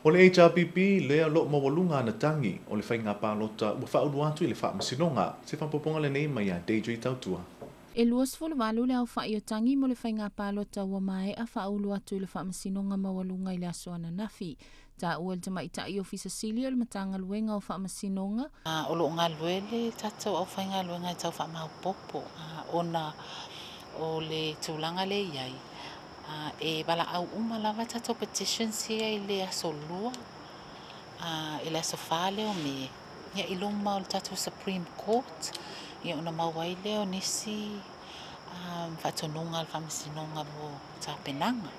O le HRPP lea o lo o maualuga ana tagi o le faiga palota ua faaulu atu i le Faamasinoga. Se faaopoopoga lenei mai ia Deidre Tautua. E 28 le aofa'i o tagi mo le faiga palota ua maea faaulu atu i le Faamasinoga Maualuga i le aso ananafi. Taua e le Tamaitai Ofisa Sili o le Matagaluega o Faamasinoga. O lo o galulue le tatou aufaigaluega e tau faamaopoopo ona o le tulaga lea e i ai, e valaau uma lava tatou petitions ia i le aso 2, i le aso 4 lea o Me, ia i luma o le tatou Supreme Court, ia ona maua ai lea o nisi faatonuga a le Faamasinoga mo tapenaga.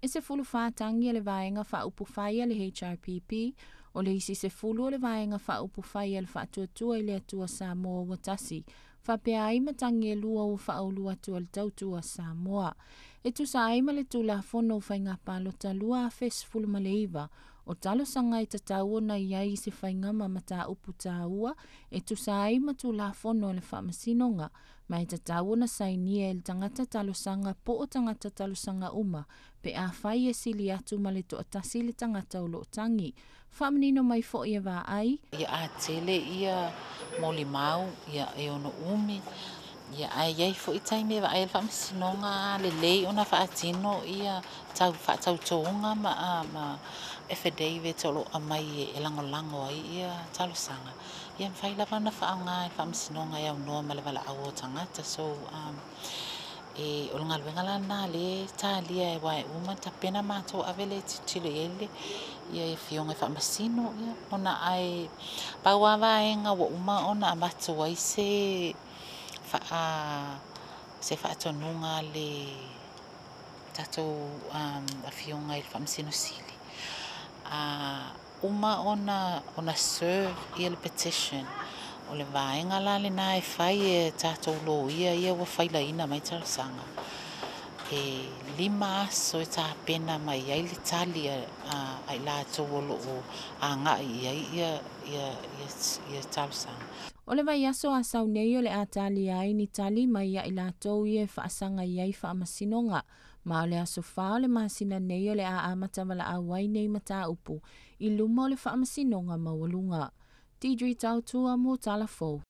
E 14 tagi a le Vaega Faaupufai a le HRPP, o le isi 10 o le Vaega Faaupufai a le Faatuatua i le Atua Samoa Ua Tasi, faapea ai ma tagi e 2 ua faaulu atu a le Tautua Samoa. E tusa ai ma le Tulafono o Faiga Palota 2019, o talosaga e tatau ona i ai i se faiga ma mataupu taua e tusa ai ma Tulafono a le Faamasinoga, ma e tatau ona sainia e le tagata talosaga po o tagata talosaga uma pe afai e sili atu ma le toatasi le tagata o lo o tagi. Faamanino mai foi e vaai. Ia a tele ia molimau, ia e ono umi, ia ae i ai foi taimi e vaai ai le Faamasinoga lelei ona faatino ia tau faatautoga ma affidavit o lo o aumai e lagolago ai ia talosaga. Ia mafai lava ona faaaoga e le Faamasinoga e aunoa ma le valaau o tagata. So, e o le galuega la lena lea e talia e aua e uma tapena matou ave le tilotilo i ai le ia afioga e faamasino ia ona ae pau lava vaega ua uma ona avatu ai se se faatonuga a le tatou afioga i le Faamasino Sili. A uma ona serve ia le petition, o le vaega la lena e fai e tatou loia ia ua failaina mai talosaga. E 5 aso e tapena mai ai le tali a i latou o lo o agai i ai ia talosaga. O le vaiaso a sau nei o le a talia ai ni tali mai ia i latou ia e faasaga i ai Faamasinoga. Ma o le aso 4 o le masina nei o le a amata valaau ai nei mataupu i luma o le Faamasinoga Maualuga. Deidre Tautua mo Tala Fou.